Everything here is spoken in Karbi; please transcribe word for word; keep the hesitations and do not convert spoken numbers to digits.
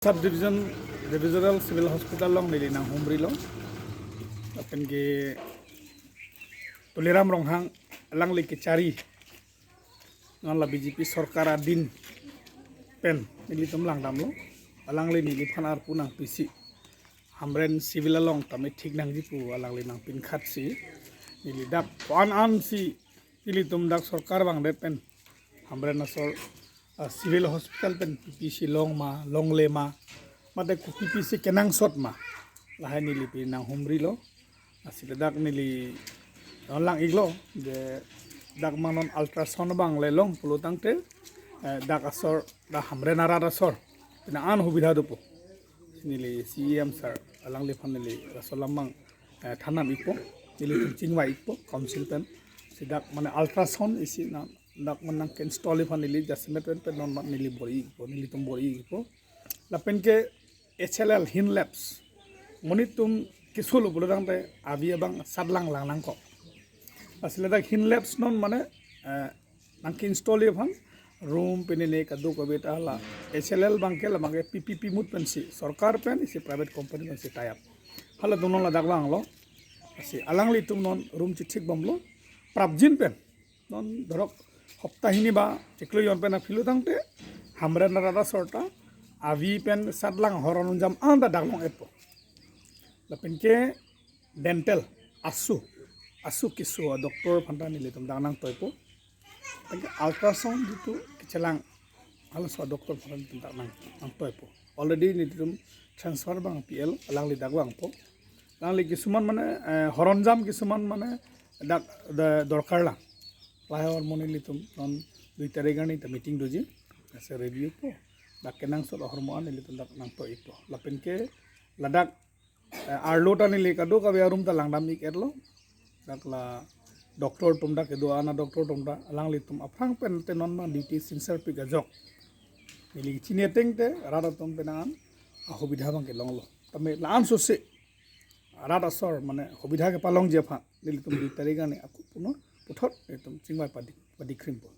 Sub Division Divisional Civil Hospital along neli nanghumrilo. Lapen ke Tuliram Ronghang alangli kechari non la B J P sorkar adin pen nelitum langdamlo. Alangli neliphan arpu nangpisi Hamren civil along tame thik nangji pu alangli nangpinkhatsi neli dak ko-an ansi nelitum dak sorkar bangdet pen Hamren asor, ah, civil hospital pen pipisi long ma, longle ma, mate ko pipisi kenangsot ma, lahai neli pi nanghumrilo. Lasi dak neli non lang-iklo, je dak ma non ultrasound bang le long pulo tangte, eh, dak asor, dak Hamren arat asor pen an hubidha dopo. Neli C E M sir alangliphan neli laso alam bang, eh, thanam-ikpo, nelitum chingvai-ikpo council pen. Si dak mane ultrasound isi na dak mane nang ke-install iphan neli jasemet pen pen non neli bor-ikpo, nelitum bor-ikpo. Lapen ke H L L, Hin Labs, monit atum keso lo pulo tangte avi abang satlang lang nangkok. Lasi ladak Hin Labs non mane, eh, nang ke-install iphan room pen ne kadokave ta hala H L L bang ke la bang ke P P P mut pensi sorkar pen isi private company pensi tie up. Hala donon ladak bang lo. Lasi alanglitum non room chithik bomlo. Prapjin pen non dhorok hopta hini ba chiklo jon pen aphi lo tangte Hamren arat asor ta avi pen satlang horon unjam anta dak long-etpo. Lapen ke dental, asu, asu keso a-doctor aphan ta nelitum dak nangtoipo. Lapen ke ultrasound jitu kechelang halaso a-doctor aphan ta nelitum dak nang, nangtoipo. Already nelitum transfer bang P L alangli dak bangpo. Alangli kisuman mane, eh, horonjam kisuman mane dak da, dorkar lang. Lahai ahormu nelitum non dui tarik arni ta meeting doji. Ase review po. Dak kenangsot ahormu an nelitum dak nangtoipo. Lapen ke ladak, eh, arlo ta neli kadokave arum ta langdam-ik-etlo. Dak la doctor atum dak kedo-an a-doctor atum ta alanglitum aphrang pen te non ma duty singsarpik ajok neli chini ateng te rat atum pen an ahubidha bang kelonglo. Tame la-an sose rat asor mane hubidha kepalongji aphan nelitum dui tarik arni ako puno puthot nelitum chingvai padi, padi krimpo.